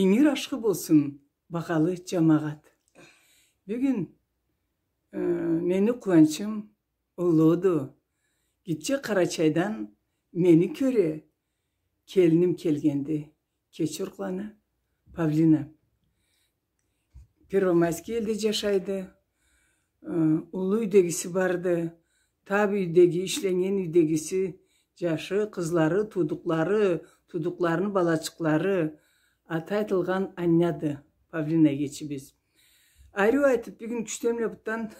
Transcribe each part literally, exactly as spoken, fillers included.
Ингир ашхы болсун, багъалы джамагъат. Бюгюн, э, мени къууанчым уллуду. Гитче Къарачайдан мени кёре келиним келгенди. Кечи Орукланы Павлина. Первомайский элде джашайды. Э, уллу юйдегиси барды. Таб юйдеги, ишленнген юйдегиси, джашы, къызлары, туудукълары, туудукъларыны балачыкълары. Аты айтылгъан анняды Павлина эгечибиз. Ариу айтыб, бюгюн кючден бла бутдан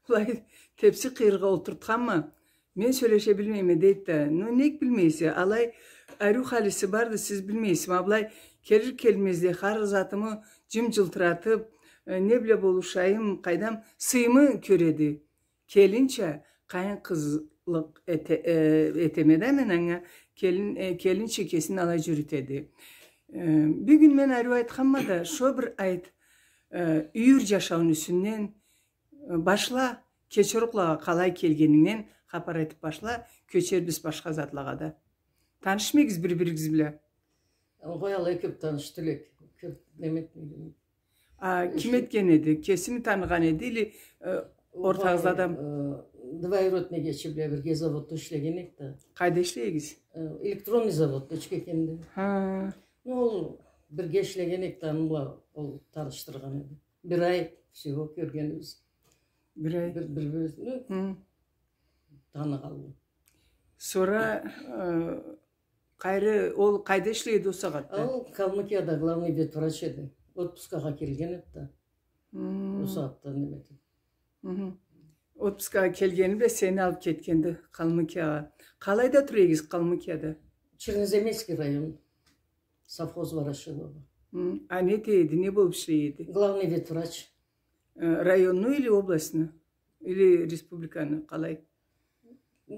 былай тепси къыйыргъа олтуртханма, мен сёлеше билмейме, дейди да. Ну, нек билмейсе, алай ариу халиси барды, сиз билмейсиз. Ма былай келир келмезде хар затымы джым-джылтыратыб, э, не бла болушайым, къайдам, сыйымы кёреди. Келинча, къайын къызлыкъ эте-, э, этеме да мен анга, келин, э, келинча кесин алай джюрютеди. Э, бюгюн мен ариу айтханма да, шо бир айт, э, юйюр джашауну юсюнден, э, башла, Кечи Оруклагъа къалай келгенингден хапар айтыб башла, кёчербиз башха затлагъа да. Танышмыгъыз бир-биригиз бла? Огъай, алай кёб таныш тюлек. Кёб неме этмегенме. А ким этген эди? Кесими таныгъан эди или, э, ортагъызда адам? Огъай, э, двоюродный эгечи бла бирге заводда ишлеген эдик да. Къайда ишлей эдигиз? Э, электронный заводда, Учкекенде. Ха. Ну, ол бирге ишлеген эдик да, аны бла ол танышдыргъан эди. Бир ай всего кёргенибиз. Бир ай. Бир, бир-бирибизни таныгъанлы. Сора, э, къайры, ол къайда ишлей эди ол сагъатда? Ол Калмыкияда главный ветврач эди. Отпускагъа келген эди да. Ол сагъатда неме эди. Отпускагъа келгени бла сени алыб кетгенди Калмыкиягъа. Къалайда тура эдигиз Калмыкияда? Черноземельский район. Совхоз Ворошилово. Хы. А не эте эди, не болуб ишлей эди? Главный ветврач. Э, районну или областну? Или республиканы, къалай?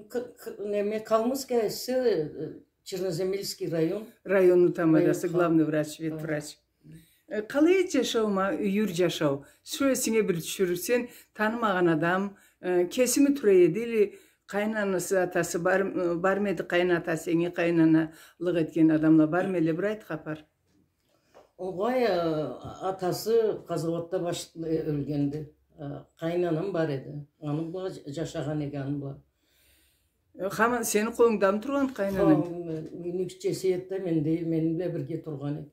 К-, к-, неме, Калмыцкая ССР, э, Черноземельский район. Районну тамадасы, главный врач, ветврач. Э, къалай эди джашау ма, юйюр джашау? Шо эсинге бир тюшюр, сен танымагъан адам, э, кесими тура эди или къайын анасы, атасы бар, э, бармы эди, къайын атасы, энге къайын аналыкъ этген адамла бармы эди, бир айт хапар. Огъай, э, атасы къазауатда баш-, э, ёлгенди. Э, къайын анам бар эди. Аны бла джа-, джашагъан эдик, аны бла. Э, хаман сени къолунгдамы тургъан къайын ананг? Хо, м-, юйню гитчеси эди да, менде, мени бла бирге тургъан эди.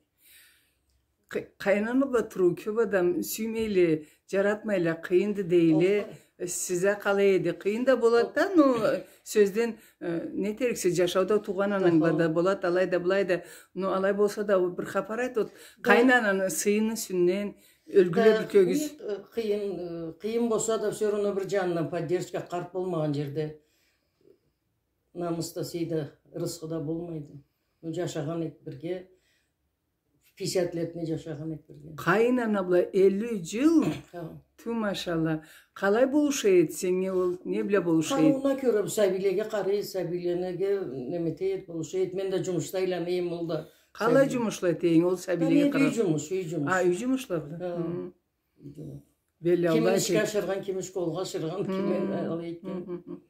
Къы-, къайын ана бла туруу кёб адам сюймейле, джаратмайла, къыйынды дейле. Огъай. Э, сизге къалай эди? Къыйын да болады да, но, э, сёзден, э, не этериксе, джашауда туугъан ананг бла да болады, алай да, былай да. Но алай болса да, бир хапар айт, ол къайын ананы сыйыны юсюнден, ёлгюле бир кёгюз. Нет, э, къыйын, э, къыйын болса да, всё равно бир джанындан поддержка, къарт болмагъан джерде намыс да, сый да, рысхы да болмайды. Ну, джашагъан эдик бирге. Пятьдесят летни джашагъан эдик бирге. Къайын ана бла элли джыл? Хы. Тю, машалла. Къалай болуша эди сеннге ол? Не бла болуша эди? Къарыууна кёре, сабийлеге къарай, сабийлеге неме эте эди, болуша эди. Мен да джумушда айлана эдим, ол да. Къалай джумушла эте эдинг ол сабийлеге къараб? Юй джумуш, юй джумуш. А, юй джумушла бла. Хы. Хы. Юй джумуш. Кими ишге ашыргъан, кими школгъа ашыргъан, кими алай этген. Хы, хы, хы.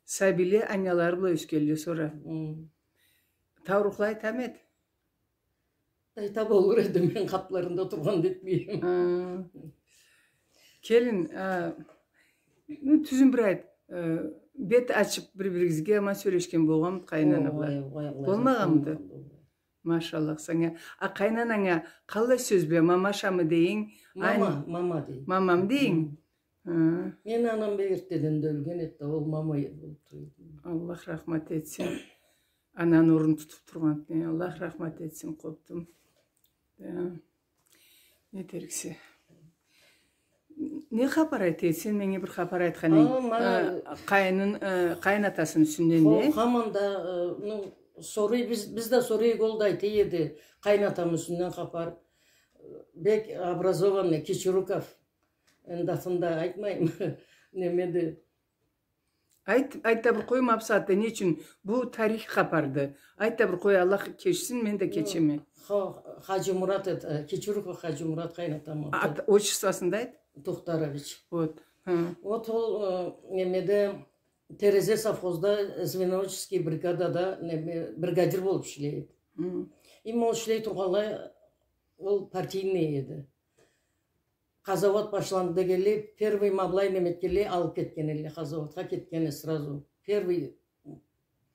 Сабийле анялары бла ёсгенле сора. Хы. Таурухла айтама эди? Айта болур эди, мен къабларында тургъан да этмейме. Хы. Келин, а, ну, тюзюн бир айт, э, бет ачыб бир-биригизге аман сёлешген болгъанмыды къайын ана бла? Огъай, огъай, огъай. Болмагъанмыды? Болмагъан, болмагъан. Машаллах санга. А къайын ананга къалай сёз бла, мамашамы дейинг? Мама, мама дейим. Мамам дейинг? Хы. Хы. Мени анам бек эртдеден да ёлген эди да, ол мама болуб тура эди. Аллах рахмат этсин. Ананы орнун тутуб тургъан. Э, Аллах рахмат этсин, къобдум. Да. Не этериксе. Не хапар айта эди? Сен меннге бир хапар айтхан эдинг. Ха, ма-, э, къайынын, э, къайын атасыны юсюнден. Хо, не? Хаман да, э, ну, сорай, биз, биз да сорай эдик, ол да айта эди. Къайын атамы юсюнден хапар. Бек образованный, Кечеруков. Энди атын да айтмайма. Немеди. Айт, айт да бир къой, ма бусагъатда не ючюн? Бу тарих хапарды. Айт да бир къой, Аллах кечсин, мен да кечеме. Ха-, Хаджимурат эди, э, Кечеруков Хаджимурат къайын атамы аты. Ат-, отчествосун да айт. Тохтарович. Вот. Хы. Вот ол, э, немеде, Терезе совхозда, звеноводческий бригадада, неме, бригадир болуб ишлей эди. Хы. Эм ол ишлей тургъанлай, ол партийный эди. Къазауат башланды дегенлей, первый ма былай неме этгенлей, алып кетген эдиле, къазауатха кетген эди сразу. Первый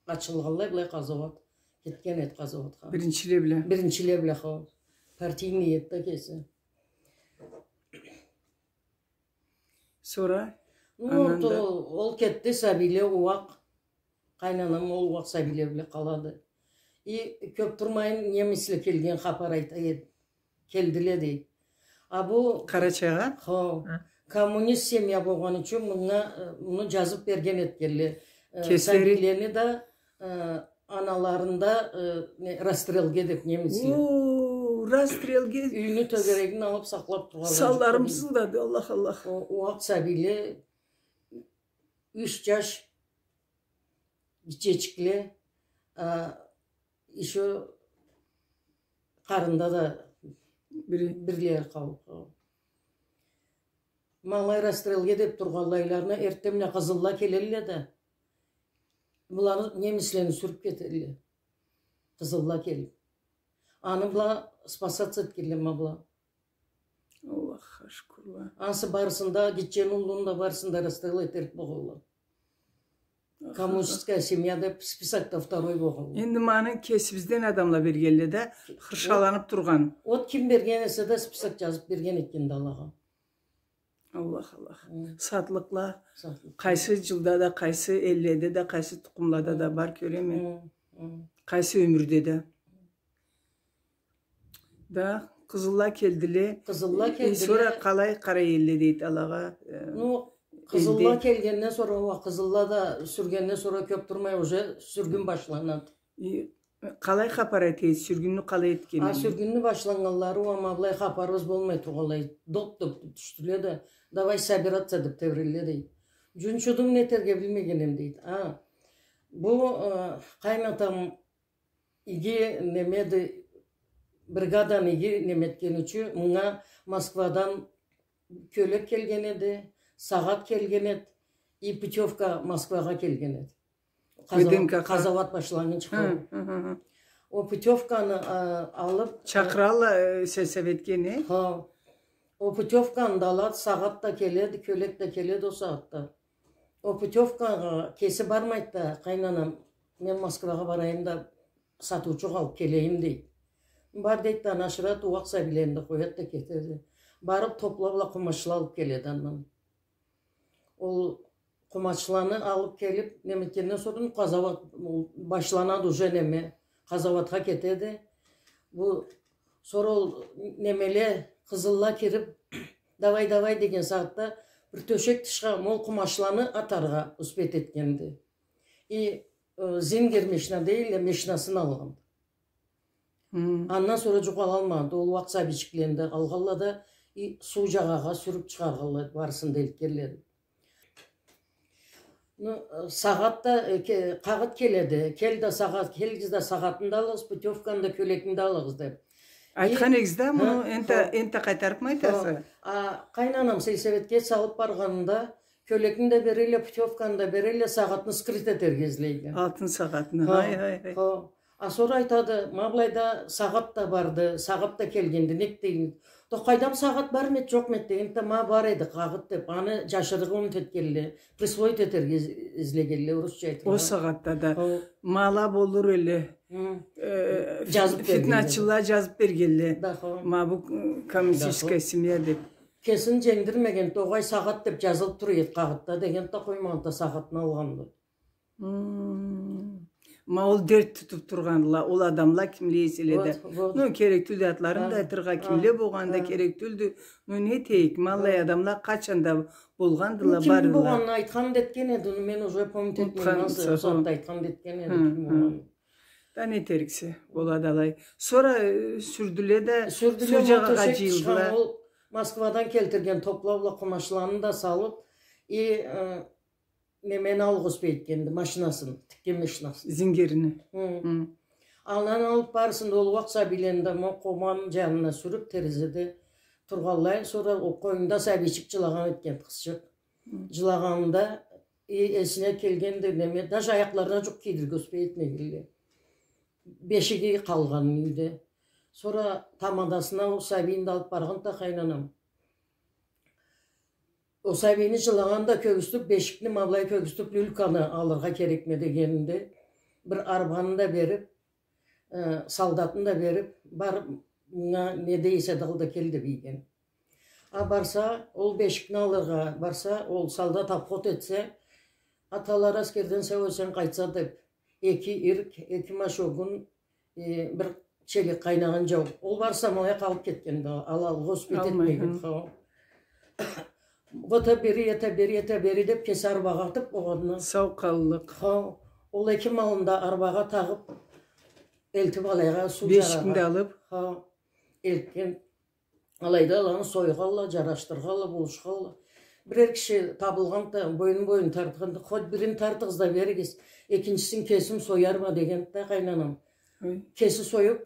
ачылгъанлай былай къазауат. Кетген эди къазауатха. Биринчиле бла. Биринчиле бла, хо. Партийный эди да кеси. Сора? Ну, андан да ол, ол кетди, сабийле, ууакъ. Къайнанам ол ууакъ сабийле бла къалады. И кёп турмайын немисле келген хапар айта эди. Келдиле, дей. А бу Къарачайгъа? Хо. Хы. Коммунист семья болгъаны ючюн мынга, э, муну жазып берген этгенле. Э, кеслери? Сабийлени да, э, аналарын да, э, не, расстрелге деп немисле. О, расстрелге. Юйню тёгерегин алып сакълап тургъанла. Санларым сызлады, Аллах, Аллах. О, ууакъ сабийле, юч жаш, гитчечикле, а, ещё къарында да бири, бирлери къалып. Ма алай расстрелге деп тургъанлайларына, эртденбла къызылла келелле да, буланы, немислени сюрюп кетелле. Къызылла келип. Аны бла спасаться этгенле ма была. Аллахха шукурла. Ансы барысын да, гитчени, уллуну да, барысын да расстрел этерик болгъанла. Аха. Коммунистская семья деп списокда второй болгъанла. Энди муну кесибизден адамла бергенле да, хыршаланып тургъан. От ким берген эсе да, список жазып берген этгенди алагъа. Аллах, Аллах. Хы. Сатлыкъла. Сатлыкъла. Къайсы жылда да, къайсы элледе да, къайсы тукъумлада да бар, кёреме. Хы, хы. Къайсы ёмюрде да. Да, къызылла келдиле. Къызылла келдиле. Э, сора къалай къарай элле дейди алагъа, э, ну, къызылла келгенден сора, уа, къызылла да сюргенден сора кёп турмай уже сюргюн башланады. Э, къалай хапар айта эди, сюргюнню къалай этгенин? А, сюргюнню башланнганлары, уа, ма былай хапарыбыз болмай тургъанлай, доп-доп тюшдюле да, давай собираться деп тебирелле, дейди. Жунчудум, нетерге билмегенем, дейди. А, бу, э, къайнатам иги немеди, бригаданы иги неме этгени ючюн мынга Москвадан кёлек келген эди, сагъат келген эди, и путёвка Москвагъа келген эди. Къазауат, ВДНХ-ха. Къазауат башланнгынчы. Хы, хы, хы, хы. О путёвканы, а, алып, чакъыралла, э, сельсоветге, не? Хо. О путёвканы да алады, сагъат да келеди, кёлек да келеди о сагъатда. О путёвкагъа кеси бармайды да, къайнанам, мен Москвагъа барайым да, сатыучукъ алып келейим, дейди. Бар, дейди да, аны ашырады, уакъ сабийлени да къояды да кетеди. Барып, топла бла къумачла алып келеди андан. Ол къумачланы алып келип, неме этгенден сора, къазауат, ол башланады уже неме, къазауатха кетеди. Бу, сора ол немеле, къызылла кирип, давай, давай деген сагъатда бир тёшек тышха ма ол къумачланы атаргъа успеть этгенди. И, э, зингер машина дейле, машинасын алгъан. Хы. Андан сора жукъ алалмады. Ол уакъ сабийчиклени да алгъалла да, и суу жагъагъа сюрюп чыгъаргъалла, барысын да элтгенле. Ну, э, сагъат да, э, ке-, къагъыт келеди. Кел да сагъат, келигиз да, сагъатны да алыгъыз, путёвканы да, кёлекни да алыгъыз деп. Айтхан эдигиз да, муну энтта, энтта къайтарыпмы айтаса? А, къайнанам сельсоветге салып баргъанында, кёлекни да берелле, путёвканы да берелле, сагъатны скрыть этерге излейди. Алтын сагъатны. Хо, хай, хай, хай. Хо. А сора айтады, ма былайда сагъат да барды, сагъат да келгенди, нек дейин. Да къайдам, сагъат бармы эди, жокъму эди деген да, ма бар эди, къагъыт деп, аны жашырыргъа умут этгенле, присвоить этерге из-, излегенле, орусча айтыргъа. О сагъатда да. Хо. Ма ала болур эле. Хы. Э, фит-, жазып бергенле. Фитначыла жазып бергенле. Да, хо. Ма бу, э, коммунистическая семья деп. Кесин женгдирмеген, огъай, сагъат деп жазылып тура эди къагъытда деген да, къоймагъан да, сагъатны алгъанды. Хм. Ма ол дерт тутуп тургъандыла, ол адамла кимле эселе да. Вот, вот. Ну, керек тюлдю атларын да айтыргъа, кимле болгъаны да керек тюлдю. Ну, не этейик, ма аллай адамла къачан да болгъандыла, бардыла. Ким болгъанын айтхан да этген эди, мен уже помнить этмейме, ансы, ол сагъатда айтхан да этген эди, ким болгъанын. Да не этериксе, болады алай. Сора, э, сюрдюле да, суу жагъагъа жыйылдыла. Ол Москвадан келтирген топла бла къумачланы да салып, и, э, немени алгъыз этгенди, машинасын, тикген машинасын. Зингерини. Хы. Хы. Андан алып барысын да ол уакъ сабийлени да ма къоман жанына сюрюп, терезеде тургъанлай, сора ол къойнунда сабийчик жылагъан этген, къызчыкъ. Хы. Жылагъанында, э, эсине келгенди, неме, даже аякъларына жукъ кийдирирге успеть этмегенле. Бешиги къалгъан юйде. Сора тамадасына ол сабийни да алып баргъан да къайнанам. Ол сабийни жылагъан да кёргюзтюп, бешикни ма былай кёргюзтюп, люльканы алыргъа керекме дегенинде, бир арбаны да берип, э, солдатны да берип, бар, мынга не дейсе да ал да кел деп ийген. А барса, ол бешикни алыргъа барса, ол солдат обход этсе, аталары аскерден сау-эсен къайтса деп, эки ирк, эки машогун, э, бир челек къайнагъан джау. Ол барса, ма алай къалып кетген да, алалгъа успеть этмеген. Хо. Вот это бери, это бери, это бери деп, кеси арбагъа атып, огъандан. Сау къаллыкъ. Хо. Ол эки малын да арбагъа тагъып, элтип алайгъа суу джарагъа. Бешикни да алып. Хо. Элтген. Алайда аланы сойгъалла, джарашдыргъалла, болушхалла. Бирер киши табылгъан да, боюн-боюн тартхан да, хоть бирин тартыгъыз да беригиз, экинчисин кесим соярма деген да къайнанам. Ой. Кеси союп,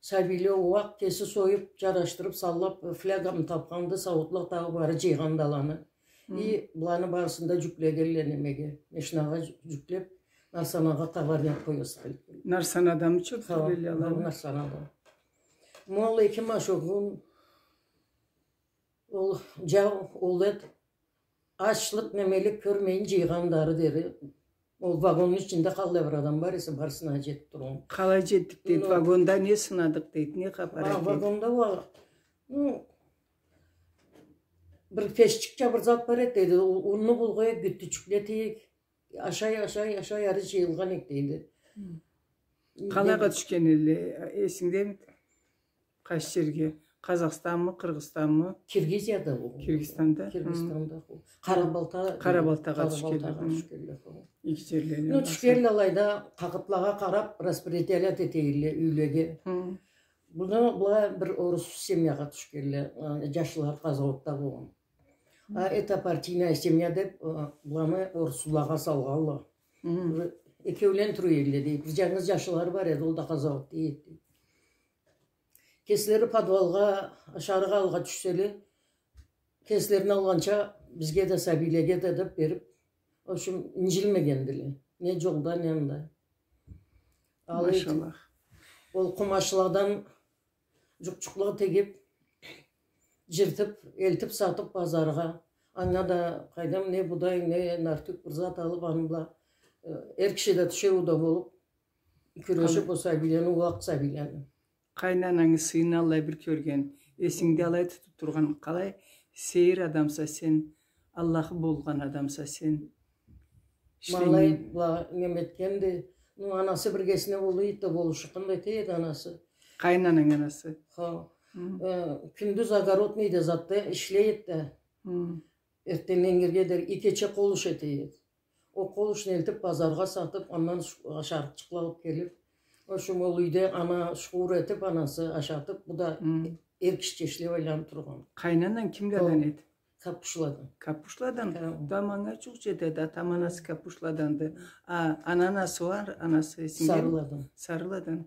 сабийле ууакъ, кеси союп, джарашдырып, саллап, флягамы тапханды, сауутла тагъып, ары джыйгъанды аланы. И быланы барысын да джюклегелле немеге, машинагъа джю-, джюклеп, Нарсанагъа товарняк къоясы келген. Нарсанадамы чёп джюрелле аланы? Нарсанада. Ма ол эки машогун, ол джау, ол эт, ачлыкъ, немелик кёрмейин джыйгъанды ары дери. Ол вагонну ичинде къаллай бир адам бар эсе, барысына джетип тургъан. Къалай джетдик дейди, вагонда не сынадыкъ дейди, не хапар эди дейди. Вагонда уа, ну, бир пешчикча бир зат бар эди дейди. У-, унну булгъайыкъ, гюттючюкле этейик. Ашай, ашай, ашай, ары джыйылгъан эдик дейди. Къалайгъа тюшген элле, эсингдеми? Къайсы джерге? Къазахстанмы, Къыргъызстанмы? Киргизияда ол. Киргизстанда? Киргизстанда ол. Къарабалта, Къарабалтагъа тюшгенле. Иги джерлерине. Ну, тюшгенле алайда, къакъытлагъа къарап, распределять этейдиле юйлеге. Буну, была бир орус семьягъа тюшгенле, э, джашла къазауатда болгъан. А, это партийная семья деп, э, быланы оруслагъа салгъанла. Бир экеулен тура эдиле дейди. Бир джангыз джашылары бар эди, ол да къазауатда эди. Кеслери подвалгъа, ашаргъа алгъа тюшселе, кеслерин алгъанча бизге да, сабийлеге да деп берип, в общем, инджилмегендиле. Не джолда, не анда. Алай этип, машаллах, ол къумачладан джукъ-джукъла тегип, джыртып, элтип сатып базаргъа. Анга да, къайдам, не будай, не нартюх бир зат алып, аны бла, э, эр киши да тиширыу да болуп, кюрешип, ол сабийлени, ууакъ сабийлени. Къайнанангы сыйын аллай бир кёрген, эсингде алай тутуп тургъан, къалай сейир адамса сен, Аллахы болгъан адамса сен. Ма алай бла неме этгенди. Ну, анасы биргесине болуй эди да, болушукъ да эте эди анасы. Къайнананг анасы? Хо. Э, кюндюз огородныйде затда ишлей эди да. Эртденден кечге дери, и кече къол иш эте эди. Ол къол ишин элтип, базаргъа сатып, андан ш-, ашарыкъчыкъла алып келип, в общем, ол юйде ана шукур этип, анасы ашатып, бу да эр кишича ишлеп айланып тургъан. Къайнананг кимледен эди? Капушладан. Капушладан? Хы. Да манга джукъ джетеди, атам анасы Капушладанды. А, ана анасы уа, анасы эсингдеми? Сарыладан. Сарыладан.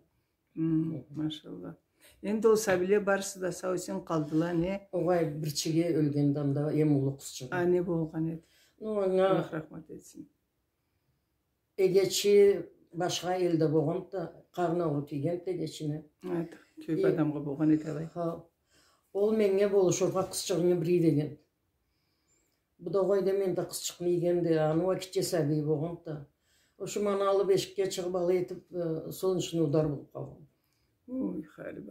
Хы, машаллах. Энди ол сабийле барысы да сау-эсен къалдыла, не? Огъай, бирчиги ёлгенди, анда эм уллу къызчыгъы. А, не болгъан эди? Ну, анга Аллах рахмат этсин. Эгечи башха элде болгъанды да, къарны ауруу тийгенди эгечине. Кёп адамгъа болгъан эди алай. Хо. Ол меннге болушургъа къызчыгъынгы бир ий деген. Бу да огъай да, мен да къызчыкъны ийгенди, аны уа гитче сабийи болгъанды да. В общем, аны алып эшикге чыгъып алай этип, э, солнечный удар болуп къалгъан. Ой, хайыр,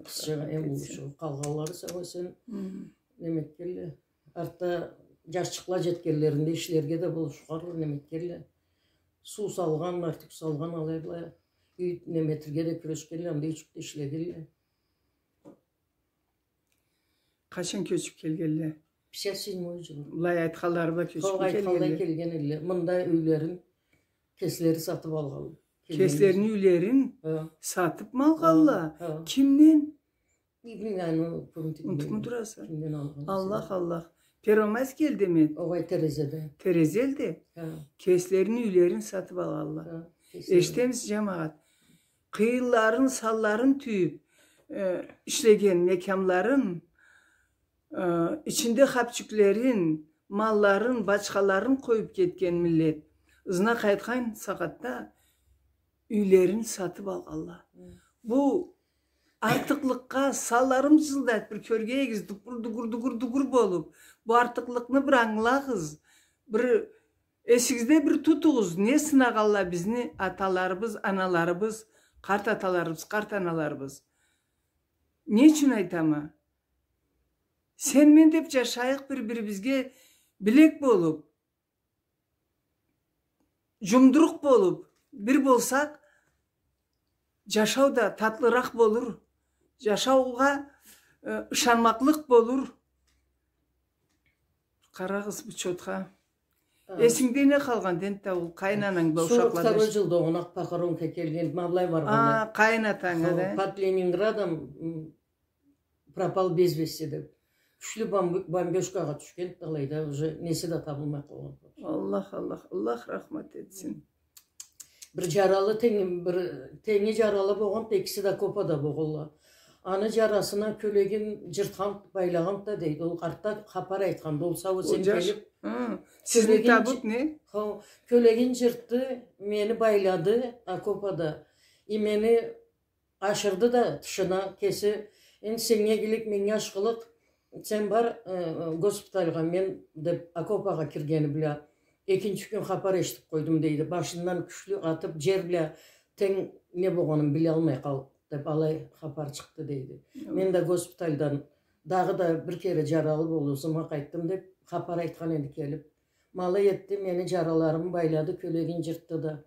къызчыгъы эм уллу чыгъып, къалгъанлары сау-эсен неме этгенле. Артда джашчыкъла джетгенлеринде ишлерге да болушханла, неме этгенле. Суу салгъан, нартюх салгъан, алай-былай. Юй неме этерге да кюрешгенле, анда юйчюкде ишлегенле. Къачан кёчюп келгенле? Пятьдесят седьмой джыл. Былай айтханлары бла кёчюп келгенле. Хо, айтханлай келген элле. Мында юйлерин кеслери сатып алгъанла. Кеслерини юйлерин сатыпмы алгъанла? Хо. Кимден? Билмейме, аны унутуп тураса. Кимден алгъан? Аллах, Аллах. Первомайскелдеми? Огъай, Терезеде. Терезелде? Хо. Кеслерини юйлерин сатып алгъанла. Хо, кеслерини. Эшитемисиз, джамагъат? Къыйынларын, санларын тюйюп, э, ишлеген мекямларын, э, ичинде хапчюклерин, малларын, бачхаларын къоюп кетген миллет, ызына къайтхан сагъатда юйлерин сатып алгъанла. Бу Артыкълыкъгъа, санларым джылдайды, бир кёргейигиз, дугур, дугур, дугур, дугур болуб. Бу артыкълыкъны бир ангылагъыз. Бир эсигизде бир тутугъуз, не сынагъанла бизни аталарыбыз, аналарыбыз, къарт аталарыбыз, къарт аналарыбыз. Не ючюн айтама? Сен мен деб джашайыкъ, бир-бирибизге билек болуб, джумдурукъ болуб, бир болсакъ, джашау да татлыракъ болур. Джашаугъа, э, ышанмакълыкъ болур. Къарагъыз бу чотха. Эсингде не къалгъанды энтда ол къайынананг бла ушакъла? Сорок второй джылда огъуна похоронка келген, ма былай баргъанды. А, къайынатанг, да? Под Ленинградом, м, пропал без вести деб. Кючлю бомб-, бомбёжкагъа тюшген, алайда уже неси да табылмай къалгъан. Аллах, Аллах, Аллах рахмат этсин. Бир джаралы тенги, бир тенги джаралы болгъан, экиси да окопада болгъанла. Аны джарасына кёлегин джыртхан, байлагъан да дейди. Ол къарт да хапар айтхан, болса ол сен келиб. Хы, сизни кёлегин табыб джы-, не? Хо, кёлегин джыртды, мени байлады окопада. И мени ашырды да тышына кеси, энди сеннге игилик, меннге ашхылыкъ, сен бар, э, госпитальгъа, мен, деб, окопагъа киргени бла, экинчи кюн хапар эшитиб къойдум, дейди. Башындан кючлю атыб, джер бла тенг не болгъанын билалмай къалды, деб, алай хапар чыкъды, дейди. Мен да госпитальдан дагъыда бир кере джаралы болуб, ызыма къайтдым, деб, хапар айтхан эди келиб. Ма алай этди, мени джараларымы байлады, кёлегин джыртды да.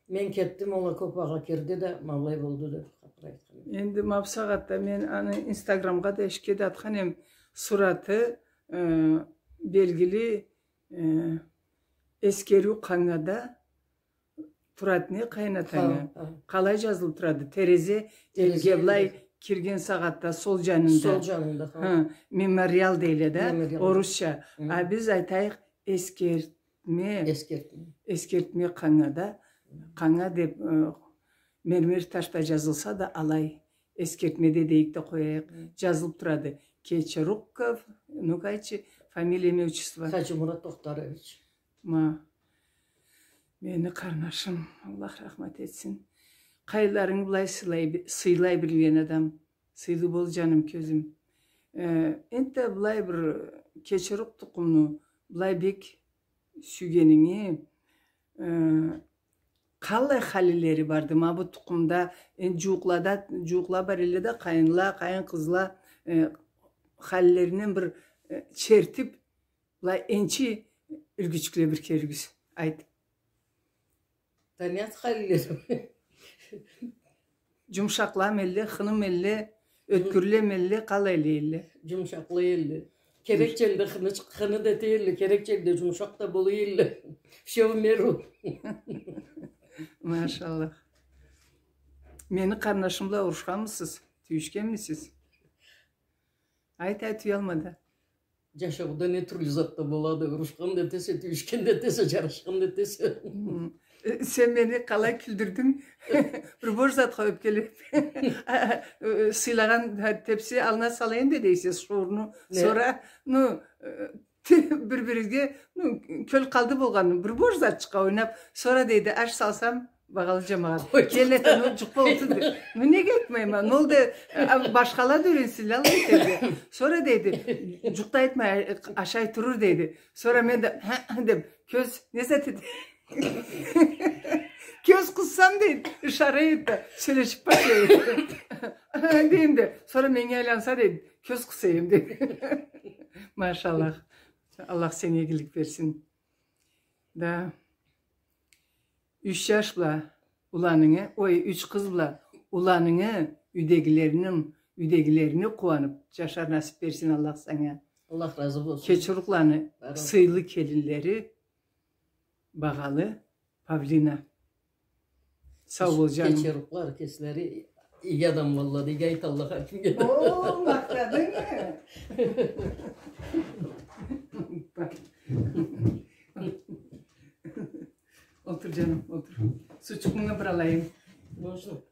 Мен кетдим, ол окопагъа кирди да, ма алай болду да, хапар айтхан эди. Энди ма бусагъатда мен аны Инстаграмгъа да, эшикге да атхан эм сураты, э, белгили, э, эскериу къангада турады не къайынатанга. Хо, хо. Къалай джазылыб турады? Терезе элге былай кирген сагъатда сол джанында. Сол джанында, хо. Хы, мемориал дейле да, мемориал, орусча. Хы. А биз айтайыкъ, эскертме. Эскертме. Эскертме къангада. Къанга деб, э, мермер ташда джазылса да алай, эскертме да дейик да къояйыкъ. Хы. Джазылыб турады. Кечерукков, ну-ка айтчы, фамилия, имя, отчество? Хаджимурат Тохтарович. Ма, мени къарнашым, Аллах рахмат этсин. Къайынларынгы былай сыйлай, сыйлай билген адам. Сыйлы бол, джаным, кёзюм. Э, энтда былай бир Кечерукъ тукъумну былай бек сюйгенинги, э, къаллай халилери барды ма бу тукъумда, э, джууукълада, джууукъла бар элле да, къайынла, къайын къызла, э, халилеринден бир, э, чертиб, былай энчи юлгючюкле бир кёрюгюз, айт. Танят халилерими? Джумшакъламы элле, хынымы элле, ёткюрлемы элле, къалайла элле? Джумшакъла элле. Керек джерде хыны, хыны да эте элле, керек джерде джумшакъ да бола элле. Всё в меру. Машаллах. Мени къарнашым бла урушханмысыз? Тюйюшгенмисиз? Айт, айт, уялма да. Джашауда не тюрлю зат да болады. Урушхан да этесе, тюйюшген да этесе, джарашхан да этесе. Хы. Э, сен мени къалай кюлдюрдюнг. Бир бош затха ёпкелеб. А, э, сыйлагъан, хы, тепси аллына салайым да дейсе, шуурну. Не? Сора, ну, э, бир-биригизге, ну, кёл къалды болгъанын, бир бош затчыкъгъа ойнаб, сора дейди, аш салсам, багъалы джамагъат. Къой, келин эте, ну, джукъ болду, дейди. Ну, неге айтмайма? Не олду, а, башхала да юренсинле алай этерге. Сора дейди, джукъ да айтмай, ашай турур, дейди. Сора мен да, хы, хы, деб, кёз, не зат эди? Кёз къыссам, дейди, ышара эди да, сёлешиб башлай эди. Дейме да, сора меннге айланса, дейди, кёз къыса эдим, дейди. Машаллах. Аллах сеннге игилик берсин. Да. Юч джаш бла уланынгы, ой, юч къыз бла уланынгы, юйдегилерингни, юйдегилерингни къууаныб джашар насыб берсин Аллах санга. Аллах разы болсун. Кечерукъланы сыйлы келинлери, багъалы Павлина. Сау бол, джаным. Кечерукълары кеслери иги адам, валлахи, иги айталла хар кимге да. О, махтадынгмы? Олтур, джаным, олтур. Суучукъну бир алайым. Можно.